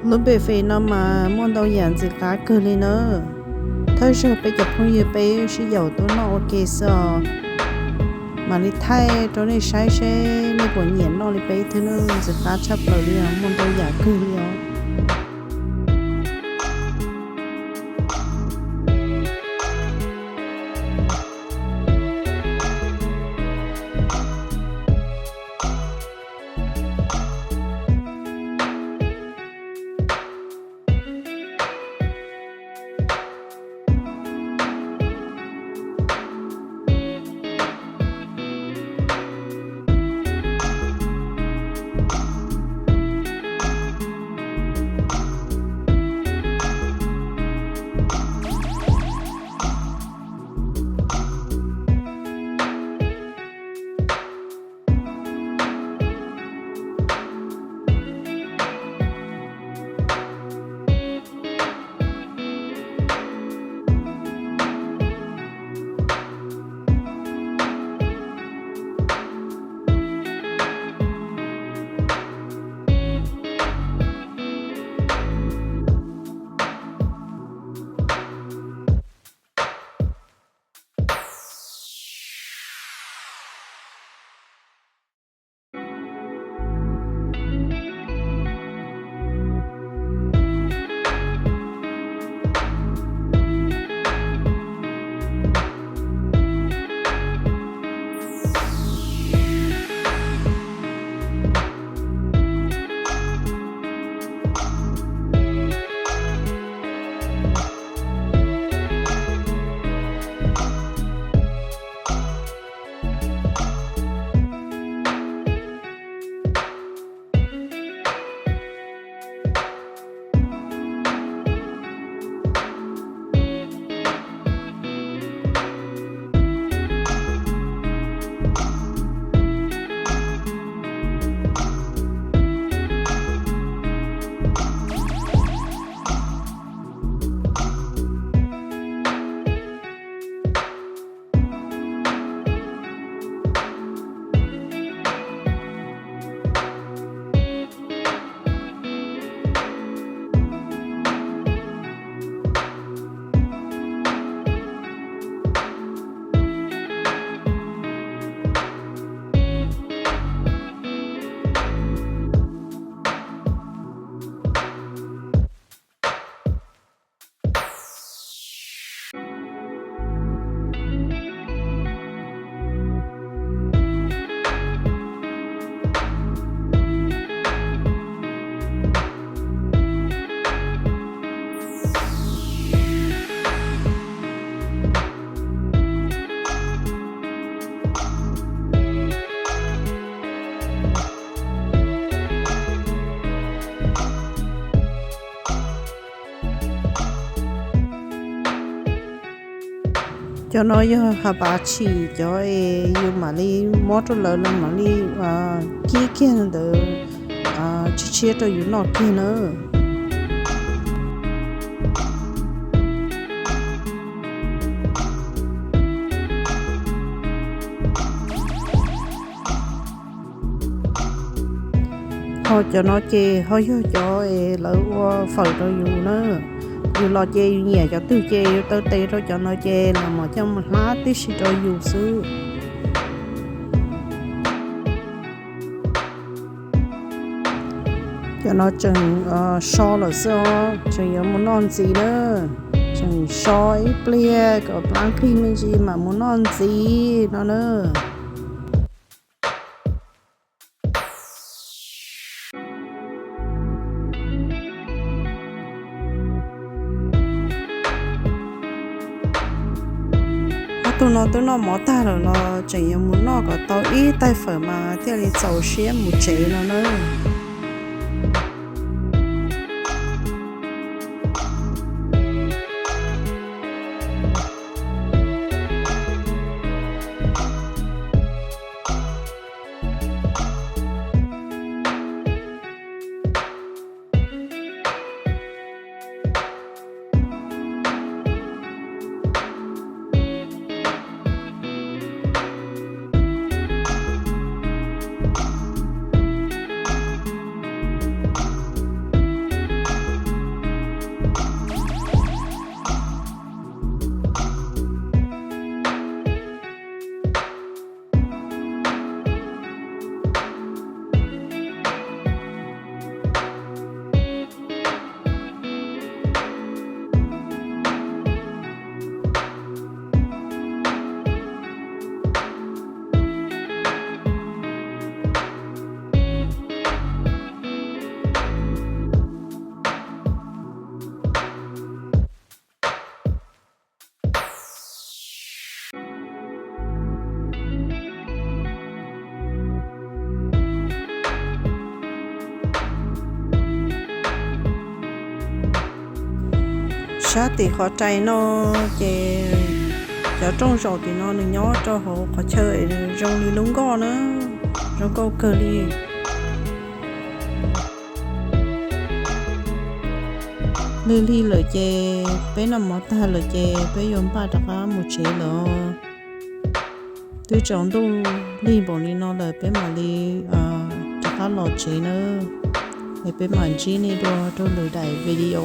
Lub buffet no mas muaj ntau yam ntxim qab kawg li na. Thawj zaug peb cov phooj ywg peb sib yaum tuaj noj ua ke xwb os. Mam li thaij rau nej saib seb nej puas nyiam noj li peb thiab na, ntxim qab tshaj plaws li os, muaj ntau yam kawg li os. Cov no yog hav pav tshim cov es yus mam li muab rau lawv, lawv mam li kib kiag ntawd tshiab tshiab rau yus noj kiag na. Ho cov no ces ho yog cov es lawv ua fawm rau yus na. Yus los ces yus nyiam cov twg ces yus taw tes rau cov no ces los mam coj mus hlab tib si rau yus xwb. Cov no tseem so lawm xwb os, tseem yuav mus noj ntxiv na. Tseem so ib pliag kom plab nqig me ntsis mam mus noj ntxiv no na. Ob tug no twb noj mov tag lawm los tseem yuav mus noj kom tau ib taig fawm mas thiaj li txaus siab mus tsev no na. Sab tim qhov rais no ces cov rooj zaum tim no nws nyob rau hauv qhov chaw zoo li lub nkoj na, zoo nkauj kawg li. Lig lig lawm ces peb noj mov tag lawm ces peb yuav npaj rov qab mus tsev lawm. Twb tsaus ntuj lig npaum li no lawm peb mam li rov qab los tsev nawb. Es peb mam ntsib nej dua rau lwm daim video.